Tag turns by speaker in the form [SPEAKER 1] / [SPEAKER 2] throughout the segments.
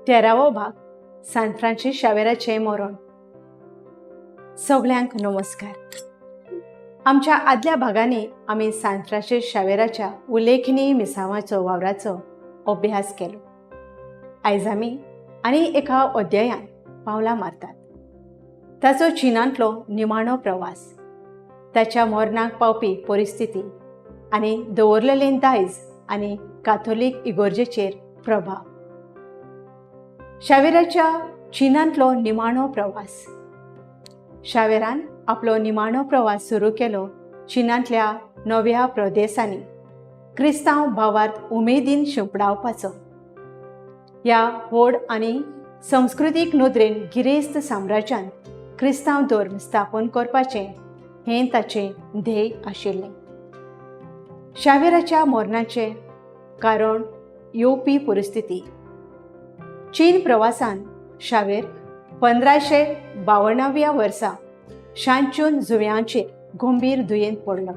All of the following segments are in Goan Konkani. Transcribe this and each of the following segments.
[SPEAKER 1] तेरावो भाग, सांत फ्रांसीस शावेराचें मरण. सगल्यांक नमस्कार. आमच्या आदल्या भागांनी आमी सांत फ्रांसीस शावेराच्या उल्लेखनीय मिसांवाचो वावराचो अभ्यास केलो. आयज आमी आनी एका अध्यायान पावलां मारतात. ताचो चिनांतलो निमाणो प्रवास, ताच्या मरणाक पावपी परिस्थिती आनी दवरलेलें दायज आनी काथोलीक इगोर्जेचेर प्रभाव. शावेराच्या चिनांतलो निमाणो प्रवास. शावेरान आपलो निमाणो प्रवास सुरू केलो चिनांतल्या नव्या प्रदेसांनी क्रिस्तांव भावार्थ उमेदीन शिंपडावपाचो. ह्या व्हड आनी संस्कृतीक नदरेन गिरेस्त साम्राज्यांत क्रिस्तांव धर्म स्थापन करपाचें हें ताचें ध्येय आशिल्लें. शावेराच्या मरणाचें कारण येवपी परिस्थिती. चीन प्रवासान शावेर 1552व्या वर्सा शांचून जुंव्यांचेर गंभीर दुयेंत पडलो.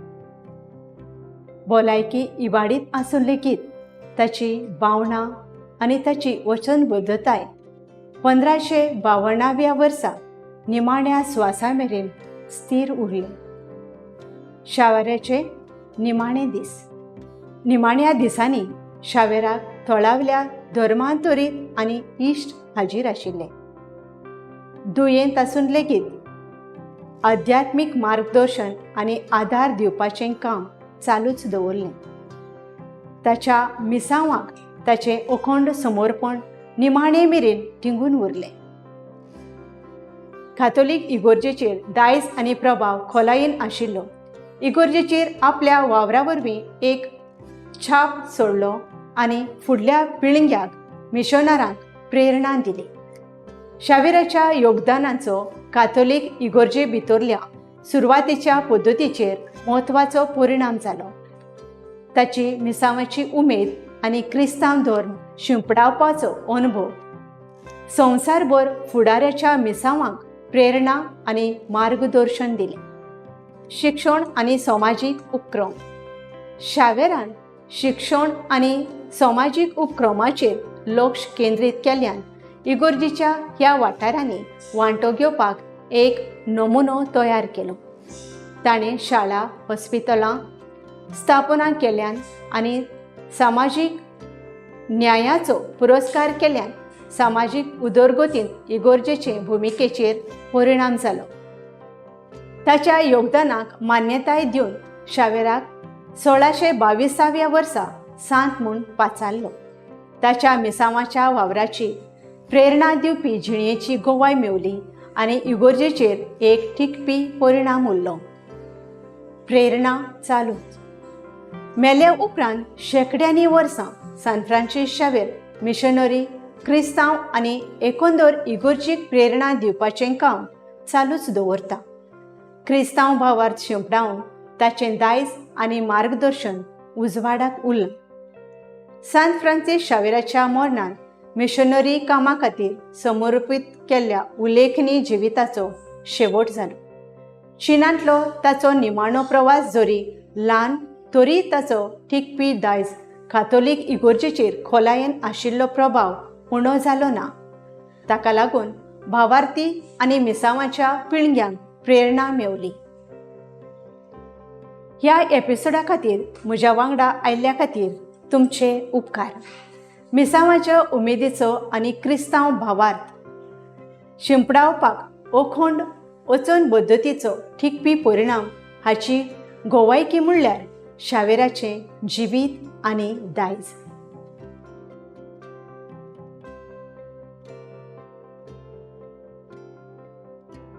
[SPEAKER 1] भलायकी इबाडीत आसून लेगीत ताची भावना आनी ताची वचनबद्धताय 1552व्या वर्सा निमाण्या स्वासा मेरेन स्थीर उरली. शावेराचे निमाणे दीस. निमाण्या दिसांनी शावेराक थळावल्या धर्मांतरीत आनी इश्ट हाजीर आशिल्ले. दुयेंत आसून लेगीत आध्यात्मीक मार्गदर्शन आनी आदार दिवपाचें काम चालूच दवरलें. ताच्या मिसांवाक ताचें अखंड समर्पण निमाणे मेरेन टिंगून उरलें. काथोलीक इगोर्जेचेर दायज आनी प्रभाव खोलायेन आशिल्लो. इगोर्जेचेर आपल्या वावरा वरवीं एक छाप सोडलो आनी फुडल्या पिळग्याक मिशनरांक प्रेरणा दिली. शावेराच्या योगदानाचो काथोलीक इगोर्जे भितरल्या सुरवातेच्या पद्दतीचेर म्हत्वाचो परिणाम जालो. ताची मिसांवाची उमेद आनी क्रिस्तांव धर्म शिंपडावपाचो अनुभव संवसारभर फुडाऱ्याच्या मिसांवांक प्रेरणा आनी मार्गदर्शन दिलें. शिक्षण आनी समाजीक उपक्रम. शावेरान शिक्षण आनी समाजीक उपक्रमाचेर लक्ष केंद्रीत केल्ल्यान इगोर्जीच्या ह्या वाठारांनी वांटो घेवपाक एक नमुनो तयार केलो. ताणें शाळा, हॉस्पिटलां स्थापना केल्यान आनी सामाजीक न्यायाचो पुरस्कार केल्यान सामाजीक उदरगतींत इगोर्जेचे भुमिकेचेर परिणाम जालो. ताच्या योगदानाक मान्यताय दिवन शावेराक 1622व्या वर्सा सांत म्हूण पाचारलो. ताच्या मिसांवाच्या वावराची प्रेरणा दिवपी जिणेची गवाय मेवली आनी इगोर्जेचेर एक टिकपी परिणाम उरलो. प्रेरणा चालूच. मेल्या उपरांत शेंकड्यांनी वर्सां सांत फ्रांसीस शावेर मिशनरी, क्रिस्तांव आनी एकंदर इगोर्जीक प्रेरणा दिवपाचें काम चालूच दवरता. क्रिस्तांव भावार्थ शिंपडावन ताचें दायज आनी मार्गदर्शन उजवाडाक उरलां. सांत फ्रांसीस शावेराच्या मरणान मिशनरी कामा खातीर समर्पीत केल्ल्या उल्लेखनीय जिविताचो शेवट जालो. चिनांतलो ताचो निमाणो प्रवास जरी ल्हान तरी ताचो टिकपी दायज काथोलीक इगोर्जेचेर खोलायेन आशिल्लो प्रभाव उणो जालो ना. ताका लागून भावार्थी आनी मिसांवाच्या पिळग्यांक प्रेरणा मेवली. ह्या एपिसोडा खातीर म्हज्या वांगडा आयिल्ल्या खातीर तुमचे उपकार. मिसांवाच्या उमेदीचो आनी क्रिस्तांव भावार्थ शिंपडावपाक अखंड वचनबद्दतीचो टिकपी परिणाम हाची गोवायकी म्हणल्यार शावेराचें जिवीत आनी दायज.